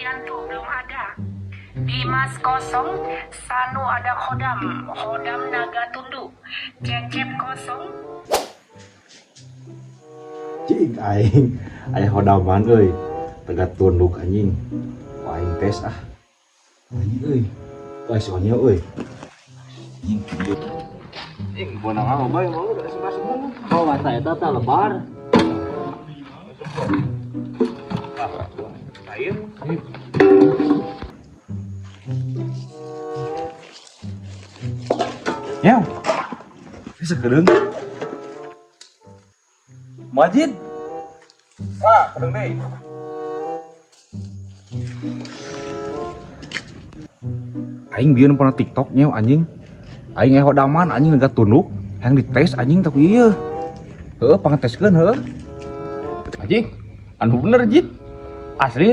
Kristianto belum ada. Dimas kosong, Sanu ada Khodam, Khodam Naga Tundu, Cecep kosong. Cing aing aya hodaman euy. Naga tunduk anjing. Wah, aing tes ah. Anjing euy. Wah, si Onyo euy. Anjing kieu. Anjing bonang apa bae mau udah semua. Oh, mata eta teh lebar. Lain. Nyaw. Bisa kedeung. Majid. Ah, kedeung deui. Aing bieu pernah TikTok nyaw anjing. Aing eh hodaman anjing naga tunduk, hayang dites anjing tak ieu. Heuh, pangeteskeun heuh. Anjing, anu bener jit. Asli.